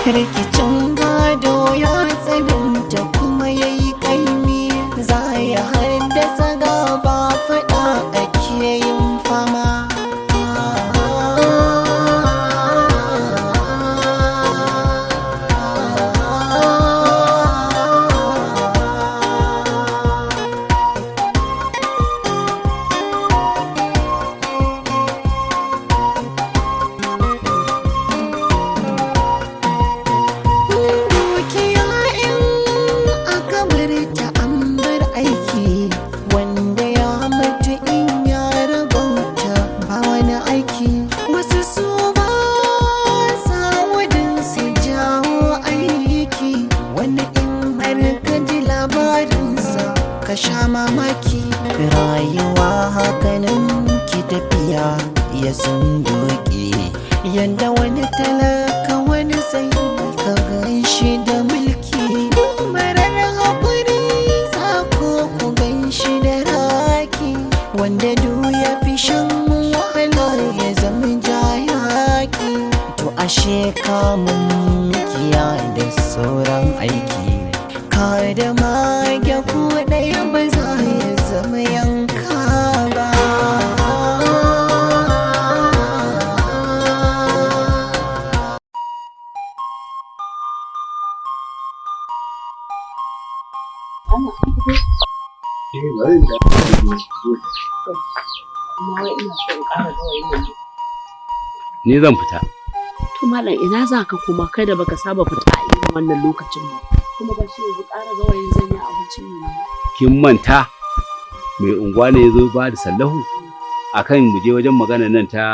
Rikicin gado ya tsananta kuma ya yi kaimi, za ya haddasa gaba, faɗa ake yin fama. Dukiya in aka bar ta an bar aiki, wanda ya mutu in ya rabauta ba wani aiki. Wasu su ba sa gudun su jawo aiki, wani in har ka ji labarinsa ka sha mamaki. Rayuwa hakanan ki tafiya ya sunduki, yanda wani talaka wani sai ka gan shi da mulki. Marar haƙuri za ko ku gan shi da raki, wanda du ya fi shan wahala ya zama jayaki. To ashe kamun mikiya da sauran aiki, ka da mage ko ɗaya ba za ya zama yanka ba. Ni zan fita. To malam, ina za ka kuma, kai da baka saba fita a irin wannan lokacin ba? Kuma ga shi yanzu ƙara gawayin zan yi abincin mu ne. Kin manta mai unguwa ne ya zo ba da sallahu akan mu je wajen magana nan ta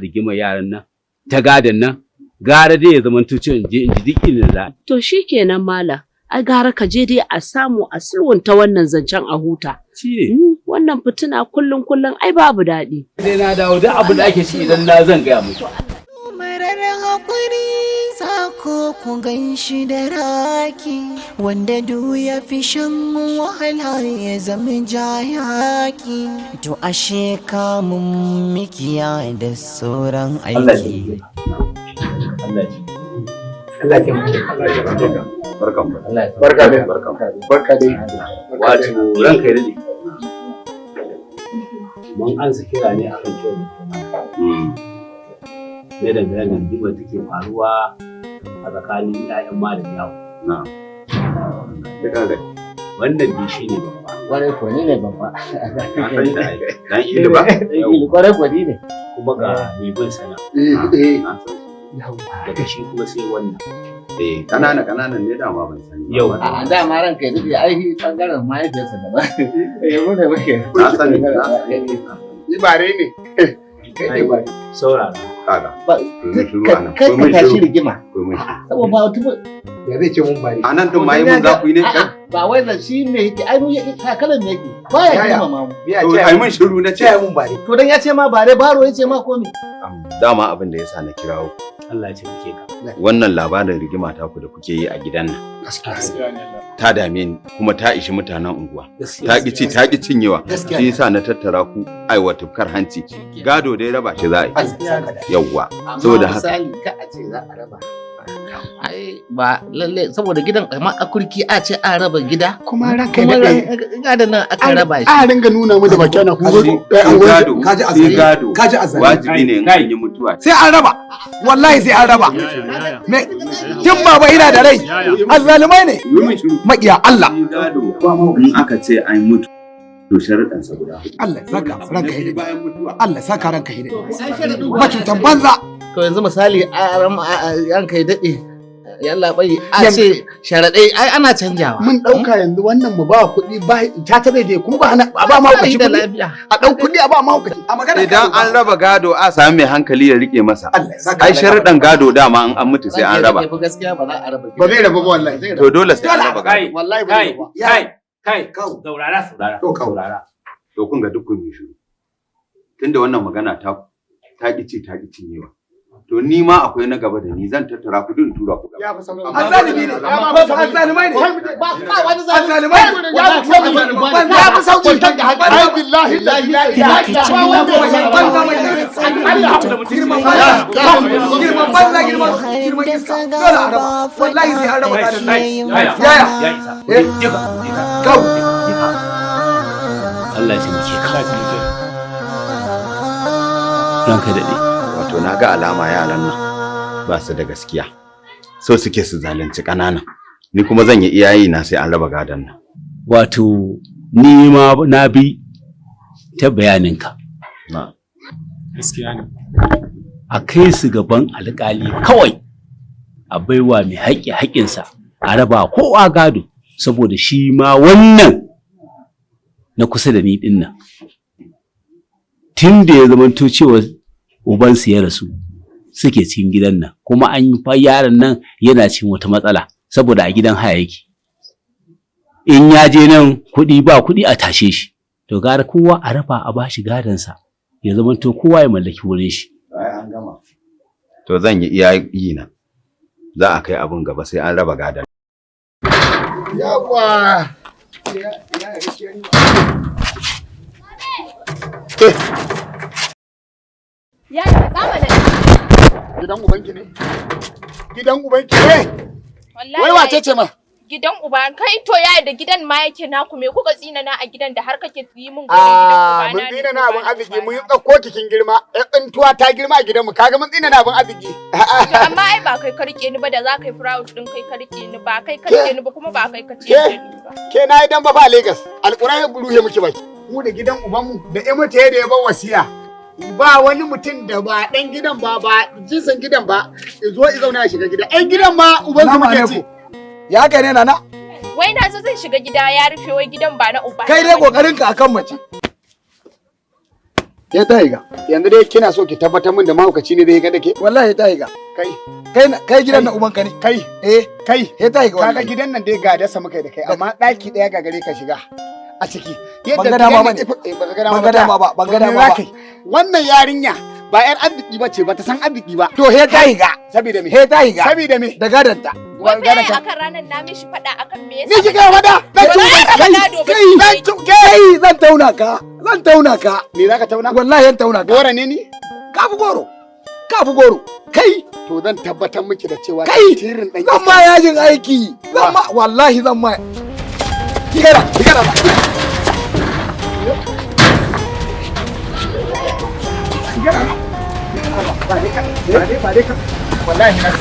rigimar yaran nan ta gadon nan? Gara dai ya zama cewa in je in ji duk inda za a. To shikenan malam, ai gara ka je dai a samu a sulhunta wannan zancen a huta. Shi ne. Wannan fitina kullum kullum ai babu daɗi. Sai na dawo, duk abin da ake ci idan na zan gaya muku. Marar haƙuri za ko ku gan shi da raki, wanda du ya fi shan wahala ya zama jayaki. To ashe kamun mikiya da sauran Allah ya aiki. taimake ka. Allah ya Allah ya taimake ka. Allah ya taimake ka. Barkan mu. Barka dai. Barkan mu. Barka dai. Wato ranka ya daɗe. Mun ansa kira ne akan kyau. Ne dangane da rigimar da take faruwa a tsakanin 'ya'yan malam yawo. Na'am. Duka da Wannan dai shi ne babba. Kwarai ko ni ne babba. na san shi ai. Dan ilu ba? Dan ilu, kwarai ko ni ne. Kuma ga mai bin sana. Eh eh. Na san shi. Daga shi kuma sai wannan. Eh, kanana kananan ne dama ban sani. ba. Yau. A dama ranka ya daɗe, ai bangaren mahaifiyarsa daban. Eh, mu ne muke. Na sani, na sani. Ni bare ne. Kai ne bare. Saurara. Kaga. Ba- Ku yi min shiru a nan. Kai Ku yi ka min tashi shiru. rigima. Ku yi min shiru. Saboda ba wata Ya zai ce mun bare. A nan din ma yi mun za ku yi ne kai? A'a, ba wai da shi ne yake, ai mu takalan ne yake. Baya Yaya? girmama mu. Ya To ce ai mun shiru na ce ce. mun bare. To dan ya ce ma bare, baro ya ce ma komi. Dama abin da yasa na kirawo ku. Allah ya taimake ka. Wannan labarin rigima taku da kuke yi a gidan nan ta dame ni kuma ta ishi mutanen unguwa. Ta ƙi ci ta ƙi cinyewa. Gaskiya. Shi yasa na tattara ku aiwa tufkar hanci. Gado dai raba shi za a yi. Yawwa. Amma Saboda haka misali ka a ce za a raba. Ai ba lalle saboda gidan kamar akurki a ce a raba gida. Kuma ranka ya Kuma daɗe. gadon nan aka raba shi. A ringa nuna mu da baki ana kun zo. shi gado Kaji shi azzalimi. gado Kaji azzalimi. wajibi ne in an yi mutuwa. Sai an raba, wallahi sai an raba. Me tun baba ina da rai, azzalumai ne, Yi min shiru. maƙiya Allah. Shi gado in aka ce an mutu to sharuɗansa guda huɗu. Allah saka ranka Na biyu hidde. bayan mutuwa. Allah saka ranka hidde. Macutan banza. To yanzu misali a ranka ya daɗe. Yalla bai a ce sharaɗai ai ana canjawa. Mun ɗauka yanzu wannan mu ba kuɗi ba ta ta zai je kuma ba hana a ba mahaukaci da kuɗi. lafiya. A ɗau kuɗi a ba mahaukaci. A magana Idan an raba gado a sami mai hankali ya rike masa. Allah saka. Ai sharuɗan gado dama in an mutu sai an raba. Ranka ya daɗe fa gaskiya ba za a raba gida. Ba zai rabu ba wallahi. To dole sai an raba gado. Kai, Wallahi ba zai kai, rabu ba. kai, kai, Kawo. saurara, saurara, To, kawo. saurara. To kun ga duk kun yi shiru. Tunda wannan magana ta ta ƙi ci ta ƙi cinyewa. To ni ma akwai na gaba da ni, zan tattara ku duk in tura ku gaba. Ya fi sauƙi. Azzalimi ne. Azzalumai ne. Ba ba wani zalunci. Azzalumai ne. Ya fi sauƙi. Ya fi sauƙi. Ai billahi la ilaha Rikicin Banza mai gado ya girman banza, girman banza, girman. Girman Wanda iska ka dole a ga raba. ba Wallahi sai an raba faɗa gadon nan. ake yin Yaya, Yaya. ya isa. Eh. Je ka, je ka. Kawu. Allah ya taimake ka. Ranka daɗe. Wato na ga alama yaran nan ba su da gaskiya. So suke su zalunci ƙananan. Ni kuma zan yi iyayi na sai an raba gadon nan. Wato ni ma na bi ta bayaninka. Na. Gaskiya ne. A kai su gaban alƙali kawai a baiwa mai haƙƙi haƙƙinsa a raba kowa gado saboda shi ma wannan na kusa da ni ɗin nan. Tun da ya zamanto cewa ubansu ya rasu suke cikin gidan nan kuma an yi fa yaron nan yana cikin wata matsala saboda a gidan haya yake. In ya je nan kuɗi ba kuɗi a tashe shi to gara kowa a raba a bashi gadonsa ya zamanto kowa ya mallaki wurin shi. Ai an gama. To zan yi iyayi na. Za a kai abun gaba sai an raba gadon. Yawwa. Ya yi zamanin. Gidan ubanki ne? Gidan ubanki ne? Wallahi. Wai wace ce ma? Gidan uba kai to ya da gidan ma yake naku me kuka tsina na a gidan da har kake yi min gurin gidan Ah, uba mun na tsina na abin arziki mun ɗauko kikin girma, ƴan tsintuwa ta girma a gidanmu, kaga mun tsina na abin arziki. To amma ai ba kai ka rike ni ba da za ka yi proud din kai ka rike ni ba kai ka rike ni ba kuma ba kai ka ce Ke? ni ba. Ke na yi dan ba fa a Lagos, alƙurai ruhe muke baki. Mu da gidan ubanmu da ƴan da ya bar wasiya. Ba wani mutum da ba ɗan gidan ba ba jinsin gidan ba, zo i zauna ya shiga gidan. Ƴan gidan ma ubansu Salamu muke ci. alaikum. Ya kai ne nana? Wai na zo zan shiga gida ya rufe wai gidan ba na uba. Kai dai kokarin ka akan mace. Ke ta higa. Yanzu dai kina so ki tabbatar min da mahaukaci ne zai higa da ke? Wallahi ta higa. Kai, Kai kai gidan na ubanka ne. kai, Eh, kai. he ta higa Kaga wallahi. gidan nan dai ga dasa muka yi da kai amma ɗaki ɗaya ga gare ka shiga a ciki. Ban ga dama bane. Ban ga dama Ban ga dama ba, ban ga dama ba. Wannan yarinya ba yar arziki ba ce ba ta san arziki ba. To he ta higa. Saboda me? He ta higa. Saboda me? Da gadonta. Wai fa yaya akan ranar na mishi faɗa akan me yasa. Ni kika faɗa? Zan ci Ba uban za kai. ka gado ba. Kai, zan ci kai. Kai zan tauna ka. Zan tauna ka. Me zaka tauna? Wallahi zan tauna ka. Gora ne ni? Ka fi goro. Ka fi goro. Kai To zan tabbatar miki da cewa Kai! tirin ɗan zan ma yajin aiki. Zan ma wallahi zan ma. Kigara, kigara. Ba dai ka, ba dai ba dai ka. Wallahi na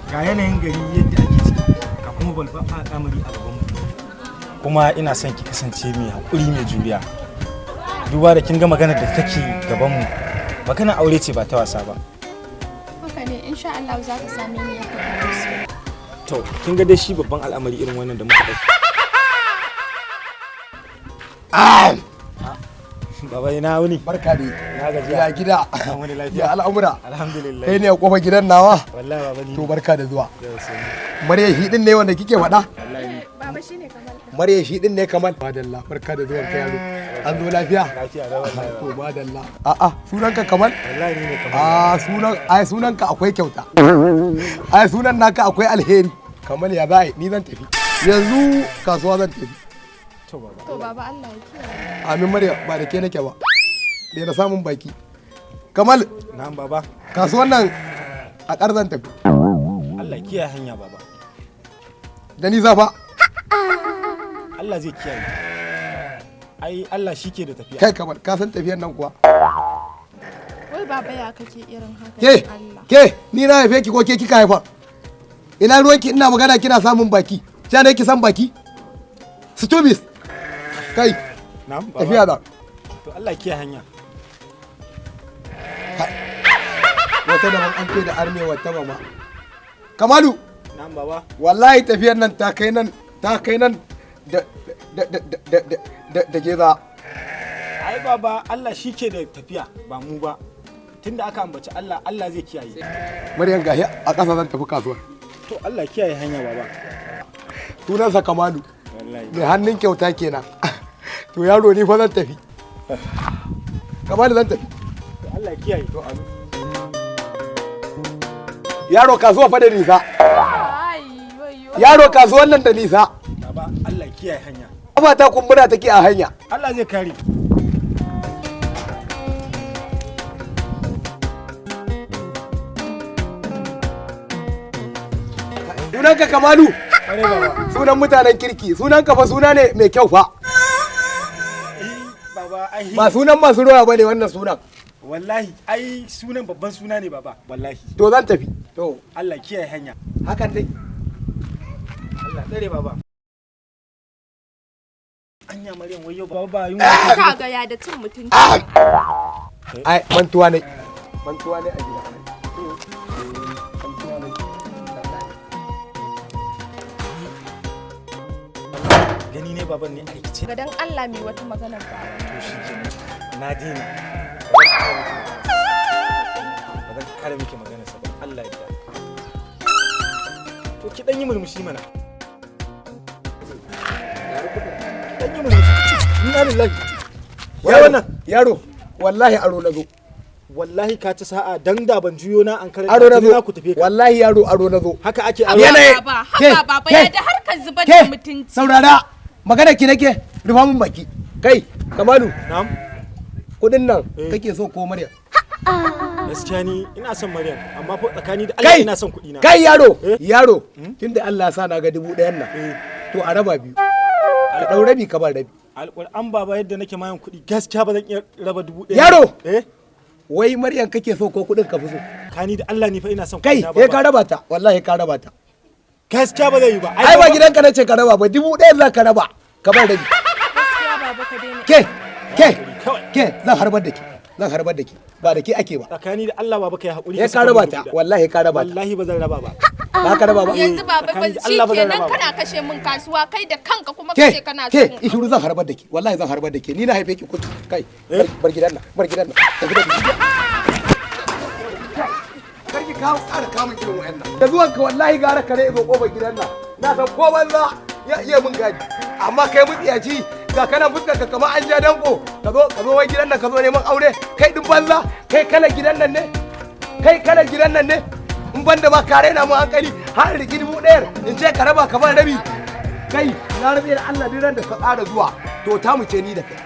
Ga yanayin gari yadda ake ciki, ga kuma babban al'amari a gabanmu. Kuma ina son ki kasance mai haƙuri mai juriya. Duba da kin ga maganar da take gabanmu, maganar aure ce ba ta wasa ba. Haka ne insha Allah za ka same ni yadda kake so. To, kin ga dai shi babban al'amari irin wannan da muka ɗauka. Baba ina wuni? Barka dai. Na gajiya. Ya gida. An wuni lafiya. Ya al'amura. Alhamdulillah. Kai ne a kofar gidan nawa? Wallahi baba ni. To barka da zuwa. Yau sai. Maryam shi din ne wanda kike faɗa? Baba shine kamar Maryam shi din ne kamar. Madalla, barka da zuwan ka yaro. An zo lafiya? Lafiya da wallahi. To madalla. A'a, sunanka Kamal? Wallahi ni ne kamar. Ah, sunan ai sunanka akwai kyauta. Ai sunan naka akwai alheri. Kamal ya za a yi? Ni zan tafi. Yanzu kasuwa zan tafi. To baba. To baba Allah ya kiyaye. Amin Maryam ba da ke nake ba. Daina samun baki. Kamal, Na'am baba. kasuwan nan a ƙar zan tafi. Allah kiyaye hanya baba. Da nisa fa. Allah zai kiyaye. Ai Allah shi ke da tafiya. Kai Kamal, ka san tafiyan nan kuwa. Wai baba ya kake irin haka Ke, dan Allah. ke, ni na haife ki ko ke kika haifa? Ina ruwanki ina magana kina samun baki. Ja ne ki san baki? Stubis. Kai, Na'am baba. tafiya da. To Allah kiyaye hanya. Wata daban an ce da arme wata ba ma. Kamalu, Na'am baba. wallahi tafiyar nan ta kai nan, ta kai nan da da da da da da da geza. Ai baba Allah shi ke da tafiya ba mu ba. Tunda aka ambaci Allah Allah zai kiyaye. Maryam gahi a ƙasa zan tafi kasuwar. To Allah kiyaye hanya baba. Sunansa Kamalu. Wallahi. Mai hannun kyauta kenan. To yaro ni fa zan tafi. Kamalu zan tafi. To Allah kiyaye. To amin. Yaro kasuwa fa da nisa. Ai wayyo. Yaro kasuwan nan da nisa. Baba Allah kiyaye hanya. Kafa ta kumbura take a hanya. Allah zai kare. Sunanka Kamalu? Sunan mutanen kirki, sunanka fa suna ne mai kyau fa. Baba ai Ba sunan masu roya bane wannan sunan. Wallahi ai sunan babban suna ne baba, wallahi. To zan tafi. To Allah kiyaye hanya. Hakan dai. Allah tsare baba. Anya Maryam wai yau baba ba yunwa. Kaga ya da cin mutunci. Ai mantuwa ne. Mantuwa ne a gida. Mantuwa ne. Gani ne baban ne a rikice. Ga dan Allah mai wata magana ba. To shi kenan. Na daina. Ba zan kare miki magana sa ba. Allah ya yarda. To ki dan yi murmushi mana. Ki dan yi murmushi. Inna lillahi. Wai wannan yaro wallahi aro na zo. Wallahi ka ci sa'a dan da ban juyo na an kare Aro na zo. ku tafi ka. Wallahi yaro aro na zo. Haka ake aro. Yanayi. Baba, haba baba ya da harkar zubar da mutunci. Saurara magana ki nake rufa mun baki. Kai Kamalu. Na'am. Kudin nan kake so ko Maryam? Gaskiya ni ina son Maryam amma fa tsakani da Allah Kai ina son kuɗi na. Kai yaro yaro tunda Allah ya sa na ga 1000 nan to a raba biyu. Ka dau rabi ka ba rabi. Alƙur'an baba yadda nake mayan kuɗi gaskiya ba zan iya raba 1000. Yaro. Wai Maryam kake so ko kudin ka fi so? Kani da Allah ni fa ina son Kai kuɗi na sai ka raba ta wallahi ka raba ta. Gaskiya ba zai yi ba. Ai ba gidanka nace ka raba ba 1000 za ka raba ka ba rabi. Gaskiya baba ka daina. Ke ke ke zan harbar da ke zan harbar da ke ba da ke ake ba. Tsakani da Allah baba kai hakuri. Ya ka raba ta wallahi ka raba ta. Wallahi ba zan raba ba. Ba ka raba ba. Yanzu baba ba Tsakani da shi Allah ba zan kenan raba ba. kana kashe min kasuwa kai da kanka kuma Ke kace kana ke son. ishuru zan harbar da ke wallahi zan harbar da ke ni na haife ki kutu kai bar gidan nan bar gidan nan tafi da ki. Karki kawo ƙara kamun irin wa'annan. Da zuwan ka wallahi gara kare zo kofar gidan nan. Na san ko banza ya iya mun gadi. Amma kai mutsiyaci ga kana fuskar ka kamar an ja danko ka zo wai gidan nan ka zo neman aure kai din banza kai kalar gidan nan ne kai kalar gidan nan ne in banda ma kare na mun hankali har rigi 1000 in ce ka raba kamar rabi kai na rabe da Allah duk ran da ka ƙara zuwa to ta mu ce ni da kai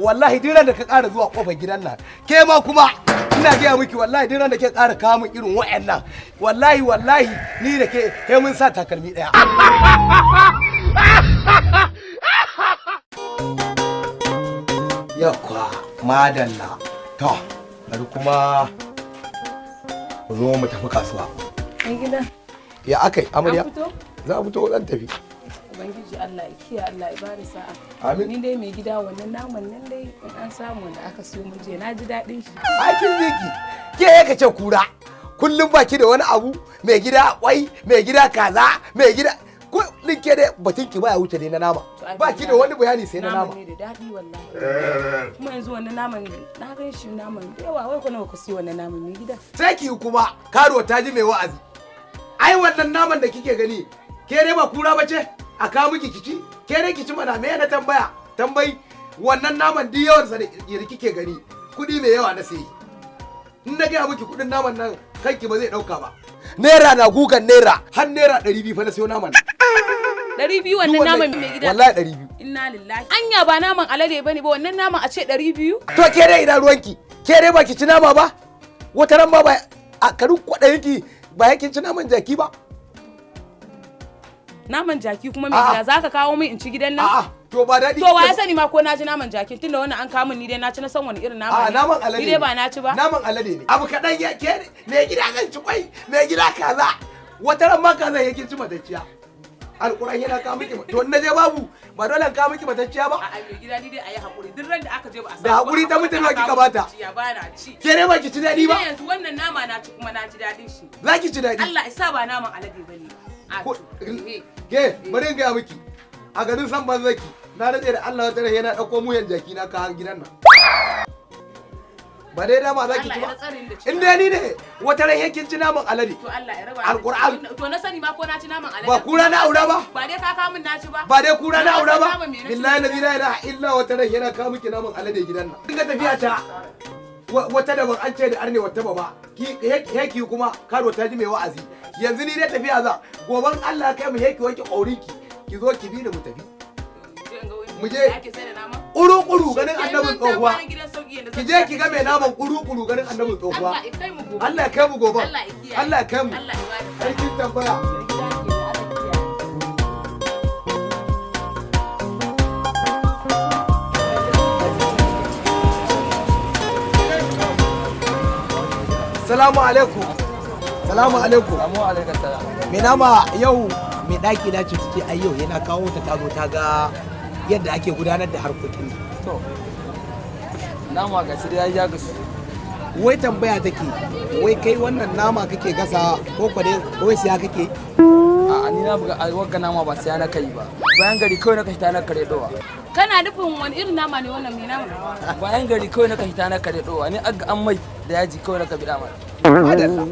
wallahi duk ran da ka ƙara zuwa kofar gidan nan ke ma kuma ina gaya miki wallahi duk ran da ke ƙara kawo min irin wa'annan wallahi wallahi ni da ke sai mun sa takalmi ɗaya. Yakwa madalla to bari kuma mu zo mu tafi kasuwa. Mai gida. Ya akai amarya? An fito? Za a fito zan tafi. Ubangiji Allah ya kiyaye Allah ya bada sa'a. Amin. Ni dai mai gida wannan naman nan dai in an samu wanda aka siyo mun je na ji daɗin shi. Aikin miki ke ya kace kura kullum baki da wani abu mai gida kwai mai gida kaza mai gida kullum ke dai batun ki baya wuce dai na nama baki da wani bayani sai na nama. Naman ne da daɗi wallahi. Kuma yanzu wannan naman na gan shi naman da yawa wai ko nawa ka siyo wannan naman mai gida. Sai ki kuma karuwa ta ji mai wa'azi. Ai wannan naman da kike gani ke dai ba kura ba ce a kawo miki kici ke dai kici mana me na tambaya tambayi wannan naman duk yawan sa da kike gani kuɗi mai yawa na sayi. In na gaya miki kuɗin naman nan kanki ba zai ɗauka ba. Naira na gugan naira har naira 200 fa na sayo naman. 200 wannan naman mai gida. Wallahi 200. Inna lillahi. Anya ba naman alade bane ba wannan naman a ce 200? To ke dai ina ruwanki ke dai ba ki ci nama ba wata ran ma ba a karin kwaɗayinki ba ya kin ci naman jaki ba. Naman jaki kuma mai gida zaka kawo min in ci gidan nan? A'a to ba daɗi. To wa ya sani ma ko na ci naman jakin tunda wannan an kawo min ni dai na ci na san wani irin nama A'a ne. naman alade. Ni dai ba na ci ba. Naman alade ne. Abu kaɗan ya ke mai gida zan ci kwai mai gida kaza wata ran ma kaza yake ci matacciya. Alƙur'an yana kawo miki to in na je babu ba dole in kawo miki matacciya ba. A'a mai gida ni dai ayi hakuri duk ran da aka je ba a samu. Da hakuri ta mutum nawa kika bata? Ba na ci. Ke dai ba ki ci daɗi ba? Ni dai yanzu wannan nama na ci kuma na ji daɗin shi. Za ki ci daɗi. Allah ya sa ba naman alade bane. A to. Ke bari in gaya miki a garin san banzaki na rantse da Allah wata rai yana ɗauko muyan jaki na kawo gidan nan. Ba dai dama za ki ci ba. In dai ni ne wata rai yakin ci naman alade. To Allah ya raba. Alƙur'an. To na sani ma ko na ci naman alade. Ba kura na aura ba? Ba dai ka kawo min na ci ba. Ba dai kura na aura ba? Naman me na ci? Billahi la ilaha illa wata rai yana kawo miki naman alade gidan nan. Kin ga tafiya ta wata daban an ce da arne wata ba ki heki kuma karo ta ji mai wa'azi. Yanzu ni dai tafiya za goban Allah ya kai mu heki wanke ƙaurinki ki zo ki bi ni mu tafi. Mu je kuru-kuru ganin annabin tsohuwa. Ki je ki ga mai naman kuru-kuru ganin annabin tsohuwa. Allah ya kai mu gobe. Allah ya kai mu gobe. Allah ya kiyaye. Allah ya kai mu. Allah ya bada. Sarkin tambaya. Salamu alaikum. Salamu alaikum. Salamu alaikum salam. Me nama yau mai ɗaki na ce take ai yau yana kawo ta tazo ta ga yadda ake gudanar da harkokin nan. To. Nama ga shi dai ya gasu. Wai tambaya take, wai kai wannan nama kake gasa ko kwa dai wai siya kake? A ni na buga wagga nama ba siya na kai ba. Bayan gari kawai na kashi ta na kare dowa. Kana nufin wani irin nama ne wannan mai nama? Bayan gari kawai na kashi ta na kare dowa. Ni aga an mai da yaji kawai na ka bida mai. Adalla.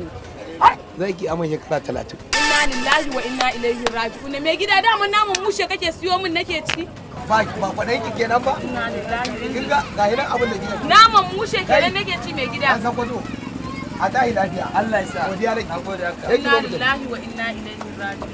Zai ki aman shekara 30. Inna lillahi wa inna ilaihi raji'un. Mai gida daman naman mushe kake siyo min nake ci. Ba ba kwaɗayin ki kenan ba? Inna lillahi. Kin ga ga hinan abin da kike. Naman mushe kenan nake ci mai gida. An san kwazo. A tahi lafiya. Allah ya sa. Godiya nake. Nagode haka. Inna lillahi wa inna ilaihi raji'un.